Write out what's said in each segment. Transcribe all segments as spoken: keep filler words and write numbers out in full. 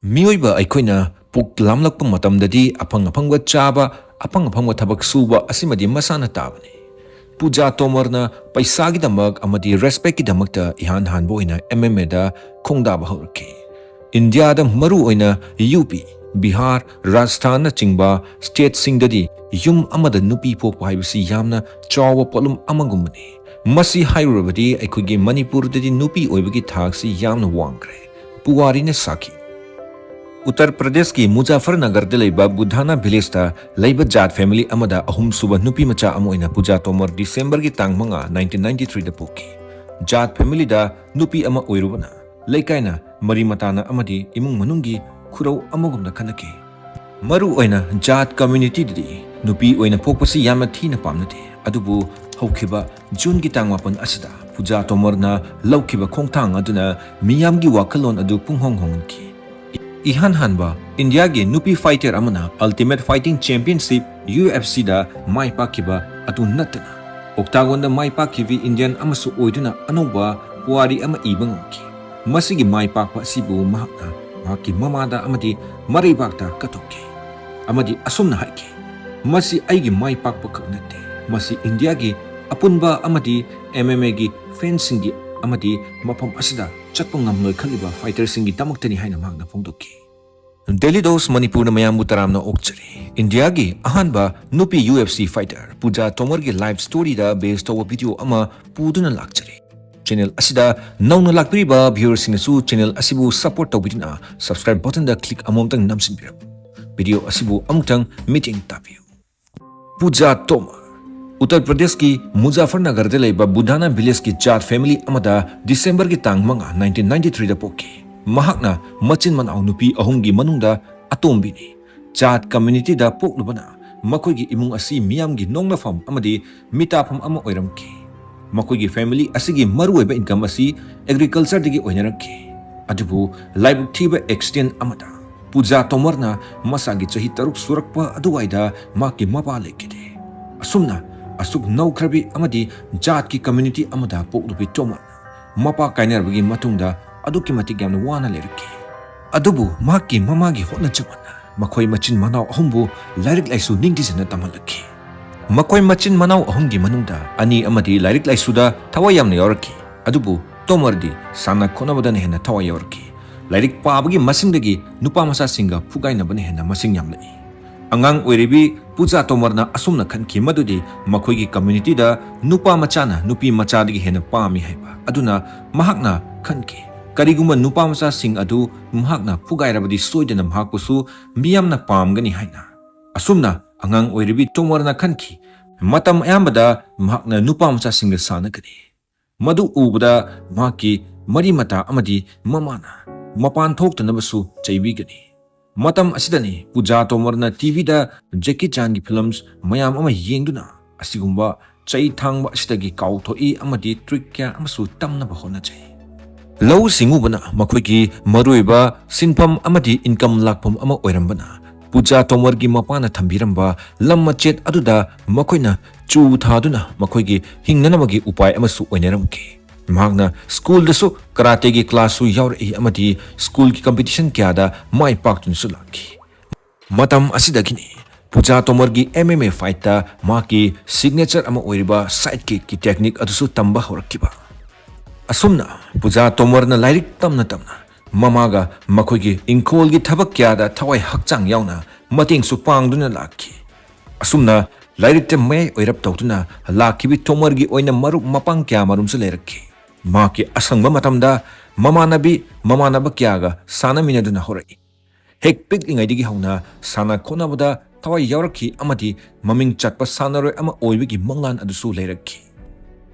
ꯃꯤꯑꯣꯏꯕ ꯑꯩꯈꯣꯏꯅ ꯄꯨꯛ ꯂꯥꯝꯂꯛꯄ ꯃꯇꯝꯗꯗꯤ ꯑꯐꯪ ꯑꯐꯪꯕ ꯆꯥꯕ, ꯑꯐꯪ ꯑꯐꯪꯕ ꯊꯕꯛ ꯁꯨꯕ ꯑꯁꯤꯃꯗꯤ ꯃꯁꯥꯅ ꯇꯥꯕꯅꯤ꯫ ꯄꯨꯖꯥ ꯇꯣꯃꯔꯅ ꯄꯩꯁꯥꯒꯤꯗꯃꯛ ꯑꯃꯗꯤ ꯔꯦꯁꯄꯦꯛꯀꯤꯗꯃꯛꯇ ꯏꯍꯥꯟ ꯍꯥꯟꯕ ꯑꯣꯏꯅ ꯑꯦꯝ ꯑꯦꯝ ꯑꯦꯗ ꯈꯣꯡꯗꯥꯕ ꯍꯧꯔꯛꯈꯤ꯫ ꯏꯟꯗꯤꯌꯥꯗ ꯃꯔꯨ ꯑꯣꯏꯅ ꯌꯨ ꯄꯤ, ꯕꯤꯍꯥꯔ, ꯔꯥꯖꯁꯊꯥꯟꯅꯆꯤꯡꯕ ꯁ꯭ꯇꯦꯠꯁꯤꯡꯗꯗꯤ ꯌꯨꯝ ꯑꯃꯗ ꯅꯨꯄꯤ ꯄꯣꯛꯄ ꯍꯥꯏꯕꯁꯤ ꯌꯥꯝꯅ ꯆꯥꯎꯕ ꯄꯣꯠꯂꯨꯝ ꯑꯃꯒꯨꯝꯕꯅꯤ꯫ ꯃꯁꯤ ꯍꯥꯏꯔꯨꯔꯕꯗꯤ ꯑꯩꯈꯣꯏꯒꯤ ꯃꯅꯤꯄꯨꯔꯗꯗꯤ ꯅꯨꯄꯤ ꯑꯣꯏꯕꯒꯤ ꯊꯥꯛꯁꯤ ꯌꯥꯝꯅ ꯋꯥꯡꯈ꯭ꯔꯦ꯫ ꯄꯨꯋꯥꯔꯤꯅ ꯁꯥꯈꯤ꯫ ꯎꯠꯇꯔ ꯄ꯭ꯔꯗꯦꯁꯀꯤ ꯃꯨꯖꯥꯐꯔꯅꯒꯔꯗ ꯂꯩꯕ ꯕꯨꯙꯥꯅꯥ ꯚꯤꯂꯦꯖꯇ ꯂꯩꯕ ꯖꯥꯠ ꯐꯦꯃꯤꯂꯤ ꯑꯃꯗ ꯑꯍꯨꯝꯁꯨꯕ ꯅꯨꯄꯤ ꯃꯆꯥ ꯑꯃ ꯑꯣꯏꯅ ꯄꯨꯖꯥ ꯇꯣꯃꯔ ꯗꯤꯁꯦꯝꯕꯔꯒꯤ ꯇꯥꯡ ꯃꯉꯥ, ꯅꯥꯏꯟꯇꯤꯟ ꯅꯥꯏꯟꯇꯤ ꯊ꯭ꯔꯤꯗ ꯄꯣꯛꯈꯤ꯫ ꯖꯥꯠ ꯐꯦꯃꯤꯂꯤꯗ ꯅꯨꯄꯤ ꯑꯃ ꯑꯣꯏꯔꯨꯕꯅ ꯂꯩꯀꯥꯏꯅ, ꯃꯔꯤ ꯃꯇꯥꯅ ꯑꯃꯗꯤ ꯏꯃꯨꯡ ꯃꯅꯨꯡꯒꯤ ꯈꯨꯔꯧ ꯑꯃꯒꯨꯝꯅ ꯈꯟꯅꯈꯤ꯫ ꯃꯔꯨ ꯑꯣꯏꯅ ꯖꯥꯠ ꯀꯝꯃ꯭ꯌꯨꯅꯤꯇꯤꯗꯗꯤ ꯅꯨꯄꯤ ꯑꯣꯏꯅ ꯄꯣꯛꯄꯁꯤ ꯌꯥꯝꯅ ꯊꯤꯅ ꯄꯥꯝꯅꯗꯦ꯫ ꯑꯗꯨꯕꯨ ꯍꯧꯈꯤꯕ ꯖꯨꯟꯒꯤ ꯇꯥꯡ ꯃꯥꯄꯟ ꯑꯁꯤꯗ ꯄꯨꯖꯥ ꯇꯣꯃꯔꯅ ꯂꯧꯈꯤꯕ ꯈꯣꯡꯊꯥꯡ ꯑꯗꯨꯅ ꯃꯤꯌꯥꯝꯒꯤ ꯋꯥꯈꯜꯂꯣꯟ ꯑꯗꯨ ꯄꯨꯡꯍꯣꯡ ꯍꯣꯡꯍꯟꯈꯤ꯫ ꯏꯍꯥꯟ ꯍꯥꯟꯕ ꯏꯟꯗꯤꯌꯥꯒꯤ ꯅꯨꯄꯤ ꯐꯥꯏꯇꯔ ꯑꯃꯅ Ultimate Fighting Championship, U F ꯁꯤꯗ ꯃꯥꯏ ꯄꯥꯛꯈꯤꯕ ꯑꯗꯨ ꯅꯠꯇꯅ, ꯑꯣꯛꯇꯥꯒꯣꯟꯗ ꯃꯥꯏ ꯄꯥꯛꯈꯤꯕꯤ ꯏꯟꯗꯤꯌꯟ ꯑꯃꯁꯨ ꯑꯣꯏꯗꯨꯅ ꯑꯅꯧꯕ ꯄꯨꯋꯥꯔꯤ ꯑꯃ ꯏꯕ ꯉꯝꯈꯤ꯫ ꯃꯁꯤꯒꯤ ꯃꯥꯏ ꯄꯥꯛꯄ ꯑꯁꯤꯕꯨ ꯃꯍꯥꯛꯅ ꯃꯍꯥꯛꯀꯤ ꯃꯃꯥꯗ ꯑꯃꯗꯤ ꯃꯔꯩꯕꯥꯛꯇ ꯀꯠꯊꯣꯛꯈꯤ ꯑꯃꯗꯤ ꯑꯁꯨꯝꯅ ꯍꯥꯏꯈꯤ, "ꯃꯁꯤ ꯑꯩꯒꯤ ꯃꯥꯏ ꯄꯥꯛꯄ ꯈꯛ ꯅꯠꯇꯦ, ꯃꯁꯤ ꯏꯟꯗꯤꯌꯥꯒꯤ ꯑꯄꯨꯟꯕ ꯑꯃꯗꯤ ꯑꯦꯝ ꯑꯦꯝ ꯑꯦꯒꯤ ꯐꯦꯟꯁꯤꯡꯒꯤ ꯑꯃꯗꯤ ꯃꯐꯝ ꯑꯁꯤꯗ ꯆꯠꯄ ꯉꯝꯂꯣꯏ ꯈꯜꯂꯤꯕ ꯐꯥꯏꯇꯔꯁꯤꯡꯒꯤꯗꯃꯛꯇꯅꯤ" ꯍꯥꯏꯅ ꯃꯍꯥꯛꯅ ꯐꯣꯡꯗꯣꯛꯈꯤ꯫ ꯗꯦꯂꯤ ꯗꯣꯁ ꯃꯅꯤꯄꯨꯔꯅ ꯃꯌꯥꯝꯕꯨ ꯇꯔꯥꯝꯅ ꯑꯣꯛꯆꯔꯤ꯫ ꯏꯟꯗꯤꯌꯥꯒꯤ ꯑꯍꯥꯟꯕ ꯅꯨꯄꯤ ꯌꯨ ꯑꯦꯐ ꯁꯤ ꯐꯥꯏꯇꯔ ꯄꯨꯖꯥ ꯇꯣꯃꯔꯒꯤ ꯂꯥꯏꯐ ꯁ꯭ꯇꯣꯔꯤꯗ ꯕꯦꯁ ꯇꯧꯕ ꯚꯤꯗꯤꯑꯣ ꯑꯃ ꯄꯨꯗꯨꯅ ꯂꯥꯛꯆꯔꯤ꯫ ꯆꯦꯅꯦꯜ ꯑꯁꯤꯗ ꯅꯧꯅ ꯂꯥꯛꯄꯤꯔꯤꯕ ꯚ꯭ꯌꯨꯋꯔꯁꯤꯡꯅꯁꯨ ꯆꯦꯅꯦꯜ ꯑꯁꯤꯕꯨ ꯁꯄꯣꯔꯠ ꯇꯧꯕꯤꯗꯨꯅ ꯁꯕꯁꯀ꯭ꯔꯥꯏꯕ ꯕꯇꯟꯗ ꯀ꯭ꯂꯤꯛ ꯑꯃꯃꯝꯇꯪ ꯅꯝꯁꯤꯟꯕꯤꯔꯝꯃꯨ꯫ ꯚꯤꯗꯤꯑꯣ ꯑꯁꯤꯕꯨ ꯑꯃꯨꯛꯇꯪ ꯃꯤꯠꯌꯦꯡ ꯇꯥꯕꯤꯌꯨ꯫ ꯄꯨꯖꯥ ꯇꯣꯃꯔ, ꯎꯠꯇꯔ ꯄ꯭ꯔꯗꯦꯁꯀꯤ ꯃꯨꯖꯥꯐꯔꯅꯒꯔꯗ ꯂꯩꯕ ꯕꯨꯙꯥꯅꯥ ꯚꯤꯂꯦꯖꯀꯤ ꯖꯥꯠ ꯐꯦꯃꯤꯂꯤ ꯑꯃꯗ ꯗꯤꯁꯦꯝꯕꯔꯒꯤ ꯇꯥꯡ ꯃꯉꯥ, ꯅꯥꯏꯟꯇꯤꯟ ꯅꯥꯏꯟꯇꯤ ꯊ꯭ꯔꯤꯗ ꯄꯣꯛꯈꯤ꯫ ꯃꯍꯥꯛꯅ ꯃꯆꯤꯟ ꯃꯅꯥꯎ ꯅꯨꯄꯤ ꯑꯍꯨꯝꯒꯤ ꯃꯅꯨꯡꯗ ꯑꯇꯣꯝꯕꯤꯅꯤ꯫ ꯖꯥꯠ ꯀꯝꯃ꯭ꯌꯨꯅꯤꯇꯤꯗ ꯄꯣꯛꯂꯨꯕꯅ ꯃꯈꯣꯏꯒꯤ ꯏꯃꯨꯡ ꯑꯁꯤ ꯃꯤꯌꯥꯝꯒꯤ ꯅꯣꯛꯅꯐꯝ ꯑꯃꯗꯤ ꯃꯤꯇꯥꯐꯝ ꯑꯃ ꯑꯣꯏꯔꯝꯈꯤ꯫ ꯃꯈꯣꯏꯒꯤ ꯐꯦꯃꯤꯂꯤ ꯑꯁꯤꯒꯤ ꯃꯔꯨꯑꯣꯏꯕ ꯏꯟꯀꯝ ꯑꯁꯤ ꯑꯦꯒ꯭ꯔꯤꯀꯜꯆꯔꯗꯒꯤ ꯑꯣꯏꯅꯔꯛꯈꯤ꯫ ꯑꯗꯨꯕꯨ ꯂꯥꯏꯕꯛ ꯊꯤꯕ ꯑꯦꯛꯁꯤꯗꯦꯟ ꯑꯃꯗ ꯄꯨꯖꯥ ꯇꯣꯃꯔꯅ ꯃꯁꯥꯒꯤ ꯆꯍꯤ ꯇꯔꯨꯛ ꯁꯨꯔꯛꯄ ꯑꯗꯨꯋꯥꯏꯗ ꯃꯍꯥꯛꯀꯤ ꯃꯄꯥ ꯂꯩꯈꯤꯗꯦ꯫ ꯑꯁꯨꯝꯅ ꯑꯁꯨꯛ ꯅꯧꯈ꯭ꯔꯕꯤ ꯑꯃꯗꯤ ꯖꯥꯠꯀꯤ ꯀꯝꯃ꯭ꯌꯨꯅꯤꯇꯤ ꯑꯃꯗ ꯄꯣꯛꯂꯨꯕꯤ ꯇꯣꯃꯔꯅ ꯃꯄꯥ ꯀꯥꯏꯅꯔꯕꯒꯤ ꯃꯇꯨꯡꯗ ꯑꯗꯨꯛꯀꯤ ꯃꯇꯤꯛ ꯌꯥꯝꯅ ꯋꯥꯅ ꯂꯩꯔꯛꯈꯤ꯫ ꯑꯗꯨꯕꯨ ꯃꯍꯥꯛꯀꯤ ꯃꯃꯥꯒꯤ ꯍꯣꯠꯅꯖꯃꯟꯅ ꯃꯈꯣꯏ ꯃꯆꯤꯟ ꯃꯅꯥꯎ ꯑꯍꯨꯝꯕꯨ ꯂꯥꯏꯔꯤꯛ ꯂꯥꯏꯁꯨ ꯅꯤꯡꯊꯤꯖꯅ ꯇꯝꯍꯜꯂꯛꯈꯤ꯫ ꯃꯈꯣꯏ ꯃꯆꯤꯟ ꯃꯅꯥꯎ ꯑꯍꯨꯝꯒꯤ ꯃꯅꯨꯡꯗ ꯑꯅꯤ ꯑꯃꯗꯤ ꯂꯥꯏꯔꯤꯛ ꯂꯥꯏꯁꯨꯗ ꯊꯋꯥꯏ ꯌꯥꯝꯅ ꯌꯥꯎꯔꯛꯈꯤ꯫ ꯑꯗꯨꯕꯨ ꯇꯣꯃꯔꯗꯤ ꯁꯥꯟꯅ ꯈꯣꯠꯅꯕꯗꯅ ꯍꯦꯟꯅ ꯊꯋꯥꯏ ꯌꯥꯎꯔꯛꯈꯤ꯫ ꯂꯥꯏꯔꯤꯛ ꯄꯥꯕꯒꯤ ꯃꯁꯤꯡꯗꯒꯤ ꯅꯨꯄꯥ ꯃꯆꯥꯁꯤꯡꯒ ꯐꯨꯒꯥꯏꯅꯕꯅ ꯍꯦꯟꯅ ꯃꯁꯤꯡ ꯌꯥꯝꯂꯛꯏ꯫ ꯑꯉꯥꯡ ꯑꯣꯏꯔꯤꯕꯤ ꯄꯨꯖꯥ ꯇꯣꯃꯔꯅ ꯑꯁꯨꯝꯅ ꯈꯟꯈꯤ ꯃꯗꯨꯗꯤ ꯃꯈꯣꯏꯒꯤ ꯀꯝꯃ꯭ꯌꯨꯅꯤꯇꯤꯗ ꯅꯨꯄꯥ ꯃꯆꯥꯅ ꯅꯨꯄꯤ ꯃꯆꯥꯗꯒꯤ ꯍꯦꯟꯅ ꯄꯥꯝꯃꯤ ꯍꯥꯏꯕ꯫ ꯑꯗꯨꯅ ꯃꯍꯥꯛꯅ ꯈꯟꯈꯤ, ꯀꯔꯤꯒꯨꯝꯕ ꯅꯨꯄꯥ ꯃꯆꯥꯁꯤꯡ ꯑꯗꯨ ꯃꯍꯥꯛꯅ ꯐꯨꯒꯥꯏꯔꯕꯗꯤ ꯁꯣꯏꯗꯅ ꯃꯍꯥꯛꯄꯨꯁꯨ ꯃꯤꯌꯥꯝꯅ ꯄꯥꯝꯒꯅꯤ ꯍꯥꯏꯅ꯫ ꯑꯁꯨꯝꯅ ꯑꯉꯥꯡ ꯑꯣꯏꯔꯤꯕꯤ ꯇꯣꯃꯔꯅ ꯈꯟꯈꯤ꯫ ꯃꯇꯝ ꯑꯌꯥꯝꯕꯗ ꯃꯍꯥꯛꯅ ꯅꯨꯄꯥ ꯃꯆꯥꯁꯤꯡꯒ ꯁꯥꯟꯅꯒꯅꯤ꯫ ꯃꯗꯨ ꯎꯕꯗ ꯃꯍꯥꯛꯀꯤ ꯃꯔꯤ ꯃꯇꯥ ꯑꯃꯗꯤ ꯃꯃꯥꯅ ꯃꯄꯥꯟ ꯊꯣꯛꯇꯅꯕꯁꯨ ꯆꯩꯕꯤꯒꯅꯤ꯫ ꯃꯇꯝ ꯑꯁꯤꯗꯅꯤ ꯄꯨꯖꯥ ꯇꯣꯃꯔꯅ ꯇꯤꯚꯤꯗ ꯖꯦꯀꯤ ꯆꯥꯟꯒꯤ ꯐꯤꯂꯝꯁ ꯃꯌꯥꯝ ꯑꯃ ꯌꯦꯡꯗꯨꯅ ꯑꯁꯤꯒꯨꯝꯕ ꯆꯩ ꯊꯥꯡꯕ ꯑꯁꯤꯗꯒꯤ ꯀꯥꯎꯊꯣꯛꯏ ꯑꯃꯗꯤ ꯇ꯭ꯔꯤꯛ ꯀꯌꯥ ꯑꯃꯁꯨ ꯇꯝꯅꯕ ꯍꯣꯠꯅꯖꯩ꯫ ꯂꯧꯎ ꯁꯤꯡꯎꯕꯅ ꯃꯈꯣꯏꯒꯤ ꯃꯔꯨꯑꯣꯏꯕ ꯁꯤꯟꯐꯝ ꯑꯃꯗꯤ ꯏꯟꯀꯝ ꯂꯥꯛꯐꯝ ꯑꯃ ꯑꯣꯏꯔꯝꯕꯅ ꯄꯨꯖꯥ ꯇꯣꯃꯔꯒꯤ ꯃꯄꯥꯅ ꯊꯝꯕꯤꯔꯝꯕ ꯂꯝ ꯃꯆꯦꯠ ꯑꯗꯨꯗ ꯃꯈꯣꯏꯅ ꯆꯨ ꯊꯥꯗꯨꯅ ꯃꯈꯣꯏꯒꯤ ꯍꯤꯡꯅꯅꯕꯒꯤ ꯎꯄꯥꯏ ꯑꯃꯁꯨ ꯑꯣꯏꯅꯔꯝꯈꯤ꯫ ꯃꯍꯥꯛꯅ ꯁ꯭ꯀꯨꯜꯗꯁꯨ ꯀꯔꯥꯇꯦꯒꯤ ꯀ꯭ꯂꯥꯁꯁꯨ ꯌꯥꯎꯔꯛꯏ ꯑꯃꯗꯤ ꯁ꯭ꯀꯨꯜꯒꯤ ꯀꯝꯄꯤꯇꯤꯁꯟ ꯀꯌꯥꯗ ꯃꯥꯏ ꯄꯥꯛꯇꯨꯅꯁꯨ ꯂꯥꯛꯈꯤ꯫ ꯃꯇꯝ ꯑꯁꯤꯗꯒꯤꯅꯤ ꯄꯨꯖꯥ ꯇꯣꯃꯔꯒꯤ ꯑꯦꯝ ꯑꯦꯝ ꯑꯦ ꯐꯥꯏꯠꯇ ꯃꯍꯥꯛꯀꯤ ꯁꯤꯒꯅꯦꯆꯔ ꯑꯃ ꯑꯣꯏꯔꯤꯕ ꯁꯥꯏꯠ ꯀꯤꯛꯀꯤ ꯇꯦꯛꯅꯤꯛ ꯑꯗꯨꯁꯨ ꯇꯝꯕ ꯍꯧꯔꯛꯈꯤꯕ꯫ ꯑꯁꯨꯝꯅ ꯄꯨꯖꯥ ꯇꯣꯃꯔꯅ ꯂꯥꯏꯔꯤꯛ ꯇꯝꯅ ꯇꯝꯅ ꯃꯃꯥꯒ ꯃꯈꯣꯏꯒꯤ ꯏꯪꯈꯣꯜꯒꯤ ꯊꯕꯛ ꯀꯌꯥꯗ ꯊꯋꯥꯏ ꯍꯛꯆꯥꯡ ꯌꯥꯎꯅ ꯃꯇꯦꯡꯁꯨ ꯄꯥꯡꯗꯨꯅ ꯂꯥꯛꯈꯤ꯫ ꯑꯁꯨꯝꯅ ꯂꯥꯏꯔꯤꯛꯇ ꯃꯌꯥꯏ ꯑꯣꯏꯔꯞ ꯇꯧꯗꯨꯅ ꯂꯥꯛꯈꯤꯕꯤ ꯇꯣꯃꯔꯒꯤ ꯑꯣꯏꯅ ꯃꯔꯨꯞ ꯃꯄꯥꯡ ꯀꯌꯥ ꯃꯔꯨꯝꯁꯨ ꯂꯩꯔꯛꯈꯤ꯫ ꯃꯍꯥꯛꯀꯤ ꯑꯁꯪꯕ ꯃꯇꯝꯗ ꯃꯃꯥꯟꯅꯕꯤ ꯃꯃꯥꯟꯅꯕ ꯀꯌꯥꯒ ꯁꯥꯟꯅꯃꯤꯟꯅꯗꯨꯅ ꯍꯧꯔꯛꯏ꯫ ꯍꯦꯛ ꯄꯤꯛꯂꯤꯉꯩꯗꯒꯤ ꯍꯧꯅ ꯁꯥꯟꯅ ꯈꯣꯠꯅꯕꯗ ꯊꯋꯥꯏ ꯌꯥꯎꯔꯛꯈꯤ ꯑꯃꯗꯤ ꯃꯃꯤꯡ ꯆꯠꯄ ꯁꯥꯟꯅꯔꯣꯏ ꯑꯃ ꯑꯣꯏꯕꯒꯤ ꯃꯪꯂꯥꯟ ꯑꯗꯨꯁꯨ ꯂꯩꯔꯛꯈꯤ꯫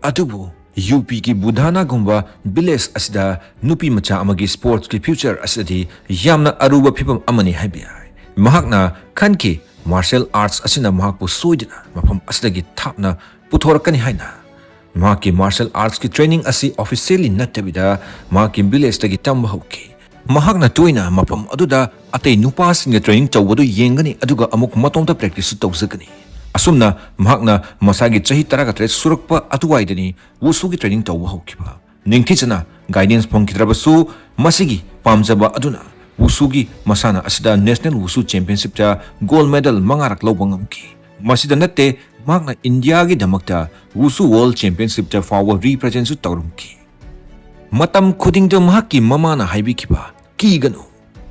ꯑꯗꯨꯕꯨ ꯌꯨ ꯄꯤꯒꯤ ꯕꯨꯙꯥꯅꯥꯒꯨꯝꯕ ꯚꯤꯂꯦꯖ ꯑꯁꯤꯗ ꯅꯨꯄꯤ ꯃꯆꯥ ꯑꯃꯒꯤ ꯁ꯭ꯄꯣꯔꯠꯁꯀꯤ ꯐ꯭ꯌꯨꯆꯔ ꯑꯁꯤꯗꯤ ꯌꯥꯝꯅ ꯑꯔꯨꯕ ꯐꯤꯚꯝ ꯑꯃꯅꯤ ꯍꯥꯏꯕ ꯌꯥꯏ꯫ ꯃꯍꯥꯛꯅ ꯈꯟꯈꯤ ꯃꯥꯔꯁꯦꯜ ꯑꯥꯔꯠꯁ ꯑꯁꯤꯅ ꯃꯍꯥꯛꯄꯨ ꯁꯣꯏꯗꯅ ꯃꯐꯝ ꯑꯁꯤꯗꯒꯤ ꯊꯥꯞꯅ ꯄꯨꯊꯣꯔꯛꯀꯅꯤ ꯍꯥꯏꯅ꯫ ꯃꯍꯥꯛꯀꯤ ꯃꯥꯔꯁꯦꯜ ꯑꯥꯔꯠꯁꯀꯤ ꯇ꯭ꯔꯦꯅꯤꯡ ꯑꯁꯤ ꯑꯣꯐꯤꯁꯤꯌꯦꯜꯂꯤ ꯅꯠꯇꯕꯤꯗ ꯃꯍꯥꯛꯀꯤ ꯚꯤꯂꯦꯖꯇꯒꯤ ꯇꯝꯕ ꯍꯧꯈꯤ꯫ ꯃꯍꯥꯛꯅ ꯇꯣꯏꯅ ꯃꯐꯝ ꯑꯗꯨꯗ ꯑꯇꯩ ꯅꯨꯄꯥꯁꯤꯡꯅ ꯇ꯭ꯔꯦꯅꯤꯡ ꯇꯧꯕꯗꯨ ꯌꯦꯡꯒꯅꯤ, ꯑꯗꯨꯒ ꯑꯃꯨꯛ ꯃꯇꯣꯝꯇ ꯄ꯭ꯔꯦꯛꯇꯤꯁꯁꯨ ꯇꯧꯖꯒꯅꯤ꯫ ꯑꯁꯨꯝꯅ ꯃꯍꯥꯛꯅ ꯃꯁꯥꯒꯤ ꯆꯍꯤ ꯇꯔꯥꯒ ꯇꯔꯦꯠ ꯁꯨꯔꯛꯄ ꯑꯗꯨꯋꯥꯏꯗꯅꯤ ꯋꯨꯁꯨꯒꯤ ꯇ꯭ꯔꯦꯅꯤꯡ ꯇꯧꯕ ꯍꯧꯈꯤꯕ꯫ ꯅꯤꯡꯊꯤꯖꯅ ꯒꯥꯏꯗꯦꯟꯁ ꯐꯪꯈꯤꯗ꯭ꯔꯕꯁꯨ ꯃꯁꯤꯒꯤ ꯄꯥꯝꯖꯕ ꯑꯗꯨꯅ Wusuꯒꯤ ꯃꯁꯥꯟꯅ ꯑꯁꯤꯗ National Wusu Championshipꯇ gold medal ꯃꯉꯥꯔꯛ ꯂꯧꯕ ꯉꯝꯈꯤ꯫ ꯃꯁꯤꯗ ꯅꯠꯇꯦ, ꯃꯍꯥꯛꯅ ꯏꯟꯗꯤꯌꯥꯒꯤꯗꯃꯛꯇ Wusu World Championshipꯇ ꯐꯥꯎꯕ representꯁꯨ ꯇꯧꯔꯝꯈꯤ꯫ ꯃꯇꯝ ꯈꯨꯗꯤꯡꯗ ꯃꯍꯥꯛꯀꯤ ꯃꯃꯥꯅ ꯍꯥꯏꯕꯤꯈꯤꯕ "ꯀꯤꯒꯅꯨ,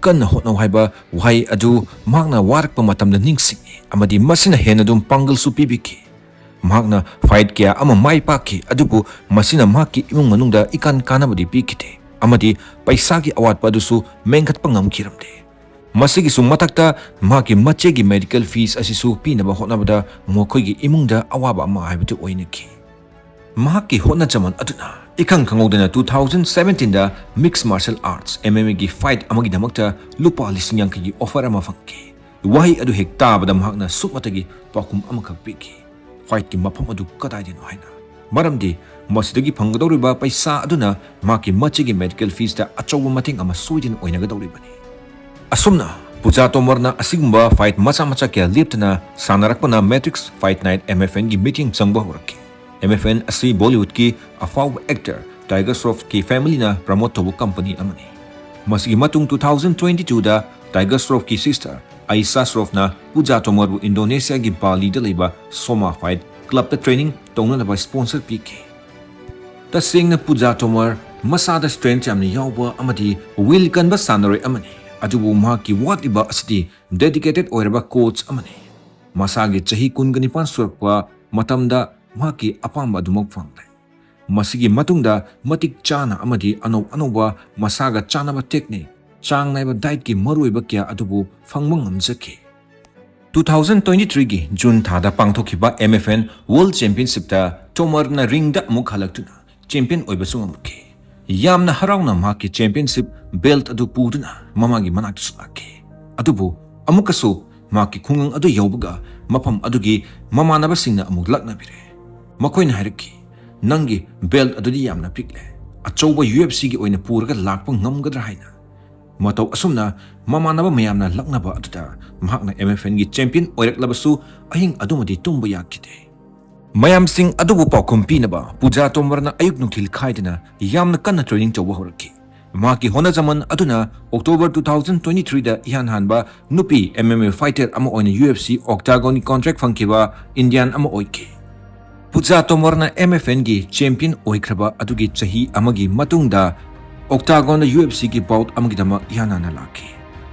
ꯀꯟꯅ ꯍꯣꯠꯅꯧ" ꯍꯥꯏꯕ ꯋꯥꯍꯩ ꯑꯗꯨ ꯃꯍꯥꯛꯅ ꯋꯥꯔꯛꯄ ꯃꯇꯝꯗ ꯅꯤꯡꯁꯤꯡꯉꯤ, ꯑꯃꯗꯤ ꯃꯁꯤꯅ ꯍꯦꯟꯅ ꯑꯗꯨꯝ ꯄꯥꯡꯒꯜꯁꯨ ꯄꯤꯕꯤꯈꯤ꯫ ꯃꯍꯥꯛꯅ fight ꯀꯌꯥ ꯑꯃ ꯃꯥꯏ ꯄꯥꯛꯈꯤ, ꯑꯗꯨꯕꯨ ꯃꯁꯤꯅ ꯃꯍꯥꯛꯀꯤ ꯏꯃꯨꯡ ꯃꯅꯨꯡꯗ ꯏꯀꯥꯟ ꯀꯥꯟꯅꯕꯗꯤ ꯄꯤꯈꯤꯗꯦ, ꯑꯃꯗꯤ ꯄꯩꯁꯥꯒꯤ ꯑꯋꯥꯠꯄ ꯑꯗꯨꯁꯨ ꯃꯦꯟꯈꯠꯄ ꯉꯝꯈꯤꯔꯝꯗꯦ꯫ ꯃꯁꯤꯒꯤꯁꯨ ꯃꯊꯛꯇ, ꯃꯍꯥꯛꯀꯤ ꯃꯆꯦꯒꯤ medical fees ꯑꯁꯤꯁꯨ ꯄꯤꯅꯕ ꯍꯣꯠꯅꯕꯗ ꯃꯈꯣꯏꯒꯤ ꯏꯃꯨꯡꯗ ꯑꯋꯥꯕ ꯑꯃ ꯍꯥꯏꯕꯗꯨ ꯑꯣꯏꯅꯈꯤ꯫ ꯃꯍꯥꯛꯀꯤ ꯍꯣꯠꯅꯖꯃꯟ ꯑꯗꯨꯅ ꯏꯈꯪ ꯈꯪꯍꯧꯗꯅ two thousand seventeenꯗ Mixed Martial Arts, MMAꯒꯤ fight ꯑꯃꯒꯤꯗꯃꯛꯇ ꯂꯨꯄꯥ ꯂꯤꯁꯤꯡ ꯌꯥꯡꯈꯩꯒꯤ offer ꯑꯃ ꯐꯪꯈꯤ꯫ ꯋꯥꯍꯩ ꯑꯗꯨ ꯍꯦꯛ ꯇꯥꯕꯗ ꯃꯍꯥꯛꯅ ꯁꯨꯞꯅꯇꯒꯤ ꯄꯥꯎꯈꯨꯝ ꯑꯃꯈꯛ ꯄꯤꯈꯤ, "Fightꯀꯤ ꯃꯐꯝ ꯑꯗꯨ ꯀꯗꯥꯏꯗꯅꯣ?" ꯍꯥꯏꯅ꯫ ꯃꯔꯝꯗꯤ ꯃꯁꯤꯗꯒꯤ ꯐꯪꯒꯗꯧꯔꯤꯕ ꯄꯩꯁꯥ ꯑꯗꯨꯅ ꯃꯍꯥꯛꯀꯤ ꯃꯆꯦꯒꯤ medical feesꯇ ꯑꯆꯧꯕ ꯃꯇꯦꯡ ꯑꯃ ꯁꯣꯏꯗꯅ ꯑꯣꯏꯅꯒꯗꯧꯔꯤꯕꯅꯤ꯫ ꯑꯁꯨꯝꯅ ꯄꯨꯖꯥ ꯇꯣꯃꯔꯅ ꯑꯁꯤꯒꯨꯝꯕ fight ꯃꯆꯥ ꯃꯆꯥ ꯀꯌꯥ ꯂꯦꯞꯇꯅ ꯁꯥꯟꯅꯔꯛꯄꯅ Matrix Fight Night MFNꯒꯤ ꯃꯤꯠꯌꯦꯡ ꯆꯪꯕ ꯍꯧꯔꯛꯈꯤ꯫ MFN ꯑꯁꯤ Bollywoodꯀꯤ ꯑꯐꯥꯎꯕ actor Tiger Shroffꯀꯤ familyꯅ promote ꯇꯧꯕ company ꯑꯃꯅꯤ꯫ ꯃꯁꯤꯒꯤ ꯃꯇꯨꯡ two thousand twenty twoꯗ Tiger Shroffꯀꯤ sister Aisha Shroffꯅ ꯄꯨꯖꯥ ꯇꯣꯃꯔꯕꯨ Indonesiaꯒꯤ Baliꯗ ꯂꯩꯕ Soma Fight Clubꯇ training ꯇꯧꯅꯅꯕ sponsor ꯄꯤꯈꯤ꯫ ꯇꯁꯦꯡꯅ ꯄꯨꯖꯥ ꯇꯣꯃꯔ ꯃꯁꯥꯗ strength ꯌꯥꯝꯅ ꯌꯥꯎꯕ ꯑꯃꯗꯤ will ꯀꯟꯕ ꯁꯥꯟꯅꯔꯣꯏ ꯑꯃꯅꯤ, ꯑꯗꯨꯕꯨ ꯃꯍꯥꯛꯀꯤ ꯋꯥꯠꯂꯤꯕ ꯑꯁꯤꯗꯤ dedicated ꯑꯣꯏꯔꯕ coach ꯑꯃꯅꯤ꯫ ꯃꯁꯥꯒꯤ ꯆꯍꯤ ꯀꯨꯟꯒ ꯅꯤꯄꯥꯟ ꯁꯨꯔꯛꯄ ꯃꯇꯝꯗ ꯃꯍꯥꯛꯀꯤ ꯑꯄꯥꯝꯕ ꯑꯗꯨꯃꯛ ꯐꯪꯂꯦ꯫ ꯃꯁꯤꯒꯤ ꯃꯇꯨꯡꯗ ꯃꯇꯤꯛ ꯆꯥꯅ ꯑꯃꯗꯤ ꯑꯅꯧ ꯑꯅꯧꯕ ꯃꯁꯥꯒ ꯆꯥꯅꯕ technique, ꯆꯥꯡ ꯅꯥꯏꯕ dietꯀꯤ ꯃꯔꯨꯑꯣꯏꯕ ꯀꯌꯥ ꯑꯗꯨꯕꯨ ꯐꯪꯕ ꯉꯝꯖꯈꯤ꯫ Two thousand twenty threeꯒꯤ June ꯊꯥꯗ ꯄꯥꯡꯊꯣꯛꯈꯤꯕ MFN World Championshipꯇ ꯇꯣꯃꯔꯅ ringꯗ ꯑꯃꯨꯛ ꯍꯜꯂꯛꯇꯨꯅ champion ꯑꯣꯏꯕꯁꯨ ꯉꯝꯈꯤ꯫ ꯌꯥꯝꯅ ꯍꯔꯥꯎꯅ ꯃꯍꯥꯛꯀꯤ championship belt ꯑꯗꯨ ꯄꯨꯗꯨꯅ ꯃꯃꯥꯒꯤ ꯃꯅꯥꯛꯇꯁꯨ ꯂꯥꯛꯈꯤ꯫ ꯑꯗꯨꯕꯨ ꯑꯃꯨꯛꯀꯁꯨ ꯃꯍꯥꯛꯀꯤ ꯈꯨꯡꯒꯪ ꯑꯗꯨ ꯌꯧꯕꯒ ꯃꯐꯝ ꯑꯗꯨꯒꯤ ꯃꯃꯥꯟꯅꯕꯁꯤꯡꯅ ꯑꯃꯨꯛ ꯂꯛꯅꯕꯤꯔꯦ꯫ ꯃꯈꯣꯏꯅ ꯍꯥꯏꯔꯛꯈꯤ, "ꯅꯪꯒꯤ belt ꯑꯗꯨꯗꯤ ꯌꯥꯝꯅ ꯄꯤꯛꯂꯦ꯫ ꯑꯆꯧꯕ UFCꯒꯤ ꯑꯣꯏꯅ ꯄꯨꯔꯒ ꯂꯥꯛꯄ ꯉꯝꯒꯗ꯭ꯔꯥ?" ꯍꯥꯏꯅ꯫ ꯃꯇꯧ ꯑꯁꯨꯝꯅ ꯃꯃꯥꯟꯅꯕ ꯃꯌꯥꯝꯅ ꯂꯛꯅꯕ ꯑꯗꯨꯗ ꯃꯍꯥꯛꯅ MFNꯒꯤ champion ꯑꯣꯏꯔꯛꯂꯕꯁꯨ ꯑꯍꯤꯡ ꯑꯗꯨꯃꯗꯤ ꯇꯨꯝꯕ ꯌꯥꯈꯤꯗꯦ꯫ ꯃꯌꯥꯝꯁꯤꯡ ꯑꯗꯨꯕꯨ ꯄꯥꯎꯈꯨꯝ ꯄꯤꯅꯕ ꯄꯨꯖꯥ ꯇꯣꯃꯔꯅ ꯑꯌꯨꯛ ꯅꯨꯡꯊꯤꯜ ꯈꯥꯏꯗꯅ ꯌꯥꯝꯅ ꯀꯟꯅ training ꯇꯧꯕ ꯍꯧꯔꯛꯈꯤ꯫ ꯃꯍꯥꯛꯀꯤ ꯍꯣꯠꯅꯖꯃꯟ ꯑꯗꯨꯅ October two thousand twenty-threeꯗ ꯏꯍꯥꯟ ꯍꯥꯟꯕ ꯅꯨꯄꯤ M M A fighter ꯑꯃ ꯑꯣꯏꯅ U F C Octagonꯒꯤ contract ꯐꯪꯈꯤꯕ Indian ꯑꯃ ꯑꯣꯏꯈꯤ꯫ ꯄꯨꯖꯥ ꯇꯣꯃꯔꯅ M F Nꯒꯤ champion ꯑꯣꯏꯈ꯭ꯔꯕ ꯑꯗꯨꯒꯤ ꯆꯍꯤ ꯑꯃꯒꯤ ꯃꯇꯨꯡꯗ Octagonꯗ U F Cꯒꯤ bout ꯑꯃꯒꯤꯗꯃꯛ ꯏꯍꯥꯟ ꯍꯥꯟꯅ ꯂꯥꯛꯈꯤ꯫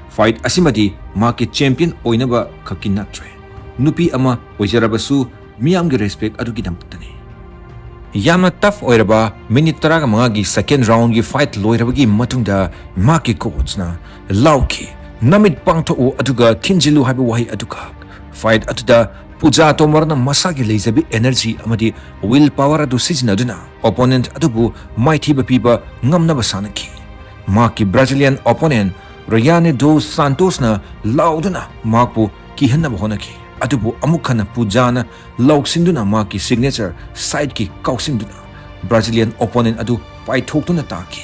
Fight ꯑꯁꯤꯃꯗꯤ ꯃꯍꯥꯛꯀꯤ champion ꯑꯣꯏꯅꯕ ꯈꯛꯀꯤ ꯅꯠꯇ꯭ꯔꯦ, ꯅꯨꯄꯤ ꯑꯃ ꯑꯣꯏꯖꯔꯕꯁꯨ ꯃꯤꯌꯥꯝꯒꯤ respect ꯑꯗꯨꯒꯤꯗꯃꯛꯇꯅꯤ꯫ ꯌꯥꯝꯅ tough ꯑꯣꯏꯔꯕ minute ꯇꯔꯥꯒ ꯃꯉꯥꯒꯤ second roundꯒꯤ fight ꯂꯣꯏꯔꯕꯒꯤ ꯃꯇꯨꯡꯗ ꯃꯍꯥꯛꯀꯤ coachꯅ ꯂꯥꯎꯈꯤ, "ꯅꯃꯤꯠ ꯄꯥꯡꯊꯣꯛꯎ ꯑꯗꯨꯒ ꯊꯤꯟꯖꯤꯜꯂꯨ" ꯍꯥꯏꯕ ꯋꯥꯍꯩ ꯑꯗꯨꯈꯛ꯫ Fight ꯑꯗꯨꯗ ꯄꯨꯖꯥ ꯇꯣꯃꯔꯅ ꯃꯁꯥꯒꯤ ꯂꯩꯖꯕꯤ energy ꯑꯃꯗꯤ will power ꯑꯗꯨ ꯁꯤꯖꯤꯟꯅꯗꯨꯅ opponent ꯑꯗꯨꯕꯨ ꯃꯥꯏꯊꯤꯕ ꯄꯤꯕ ꯉꯝꯅꯕ ꯁꯥꯟꯅꯈꯤ꯫ ꯃꯍꯥꯛꯀꯤ Brazilian opponent Rayane dos Santosꯅ ꯂꯥꯎꯗꯨꯅ ꯃꯍꯥꯛꯄꯨ ꯀꯤꯍꯟꯅꯕ ꯍꯣꯠꯅꯈꯤ, ꯑꯗꯨꯕꯨ ꯑꯃꯨꯛ ꯍꯟꯅ ꯄꯨꯖꯥꯅ ꯂꯥꯎꯁꯤꯟꯗꯨꯅ ꯃꯍꯥꯛꯀꯤ signature sidekick ꯀꯥꯎꯁꯤꯟꯗꯨꯅ Brazilian opponent ꯑꯗꯨ ꯄꯥꯏꯊꯣꯛꯇꯨꯅ ꯇꯥꯈꯤ꯫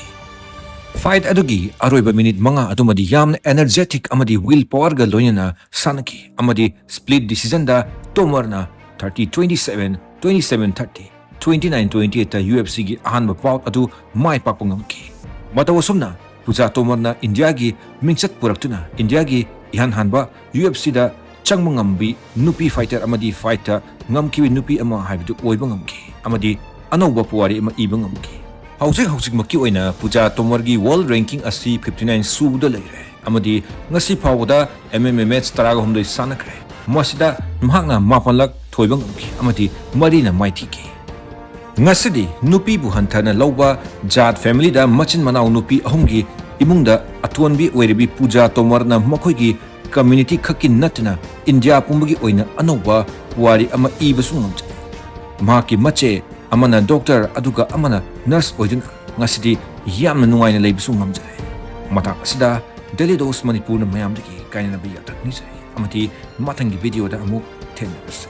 Fight ꯑꯗꯨꯒꯤ ꯑꯔꯣꯏꯕ minute ꯃꯉꯥ ꯑꯗꯨꯃꯗꯤ ꯌꯥꯝꯅ energetic ꯑꯃꯗꯤ will powerꯒ ꯂꯣꯏꯅꯅ ꯁꯥꯟꯅꯈꯤ ꯑꯃꯗꯤ split decisionꯗ ꯇꯣꯃꯔꯅ thirty twenty-seven, twenty-seven thirty, twenty-nine twenty-eightꯇ U F Cꯒꯤ ꯑꯍꯥꯟꯕ bout ꯑꯗꯨ ꯃꯥꯏ ꯄꯥꯛꯄ ꯉꯝꯈꯤ꯫ ꯃꯇꯧ ꯑꯁꯨꯝꯅ ꯄꯨꯖꯥ ꯇꯣꯃꯔꯅ ꯏꯟꯗꯤꯌꯥꯒꯤ ꯃꯤꯡꯆꯠ ꯄꯨꯔꯛꯇꯨꯅ ꯏꯟꯗꯤꯌꯥꯒꯤ ꯏꯍꯥꯟ ꯍꯥꯟꯕ U F Cꯗ ꯆꯪꯕ ꯉꯝꯕꯤ ꯅꯨꯄꯤ fighter ꯑꯃꯗꯤ fightꯇ ꯉꯝꯈꯤꯕ ꯅꯨꯄꯤ ꯑꯃ ꯍꯥꯏꯕꯗꯨ ꯑꯣꯏꯕ ꯉꯝꯈꯤ ꯑꯃꯗꯤ ꯑꯅꯧꯕ ꯄꯨꯋꯥꯔꯤ ꯑꯃ ꯏꯕ ꯉꯝꯈꯤ꯫ ꯍꯧꯖꯤꯛ ꯍꯧꯖꯤꯛꯃꯛꯀꯤ ꯑꯣꯏꯅ ꯄꯨꯖꯥ ꯇꯣꯃꯔꯒꯤ world ranking ꯑꯁꯤ fifty nine ꯁꯨꯕꯗ ꯂꯩꯔꯦ ꯑꯃꯗꯤ ꯉꯁꯤ ꯐꯥꯎꯕꯗ M M A match ꯇꯔꯥꯒ ꯍꯨꯝꯗꯣꯏ ꯁꯥꯟꯅꯈ꯭ꯔꯦ꯫ ꯃꯁꯤꯗ ꯃꯍꯥꯛꯅ ꯃꯥꯄꯜꯂꯛ ꯊꯣꯏꯕ ꯉꯝꯈꯤ ꯑꯃꯗꯤ ꯃꯔꯤꯅ ꯃꯥꯏꯊꯤꯈꯤ꯫ ꯉꯁꯤꯗꯤ ꯅꯨꯄꯤꯕꯨ ꯍꯟꯊꯅ ꯂꯧꯕ ꯖꯥꯠ familyꯗ ꯃꯆꯤꯟ ꯃꯅꯥꯎ ꯅꯨꯄꯤ ꯑꯍꯨꯝꯒꯤ ꯏꯃꯨꯡꯗ ꯑꯇꯣꯟꯕꯤ ꯑꯣꯏꯔꯤꯕꯤ ꯄꯨꯖꯥ ꯇꯣꯃꯔꯅ ꯃꯈꯣꯏꯒꯤ community ꯈꯛꯀꯤ ꯅꯠꯇꯅ ꯏꯟꯗꯤꯌꯥ ꯄꯨꯝꯕꯒꯤ ꯑꯣꯏꯅ ꯑꯅꯧꯕ ꯄꯨꯋꯥꯔꯤ ꯑꯃ ꯏꯕꯁꯨ ꯉꯝꯖꯩ꯫ ꯃꯍꯥꯛꯀꯤ ꯃꯆꯦ ꯑꯃꯅ doctor ꯑꯗꯨꯒ ꯑꯃꯅ nurse ꯑꯣꯏꯗꯨꯅ ꯉꯁꯤꯗꯤ ꯌꯥꯝꯅ ꯅꯨꯡꯉꯥꯏꯅ ꯂꯩꯕꯁꯨ ꯉꯝꯖꯔꯦ꯫ ꯃꯇꯥꯡ ꯑꯁꯤꯗ Daily Dose ꯃꯅꯤꯄꯨꯔꯅ ꯃꯌꯥꯝꯗꯒꯤ ꯀꯥꯏꯅꯅꯕ ꯌꯥꯊꯪ ꯅꯤꯖꯔꯤ ꯑꯃꯗꯤ ꯃꯊꯪꯒꯤ videoꯗ ꯑꯃꯨꯛ ꯊꯦꯡꯅꯔꯁꯤ꯫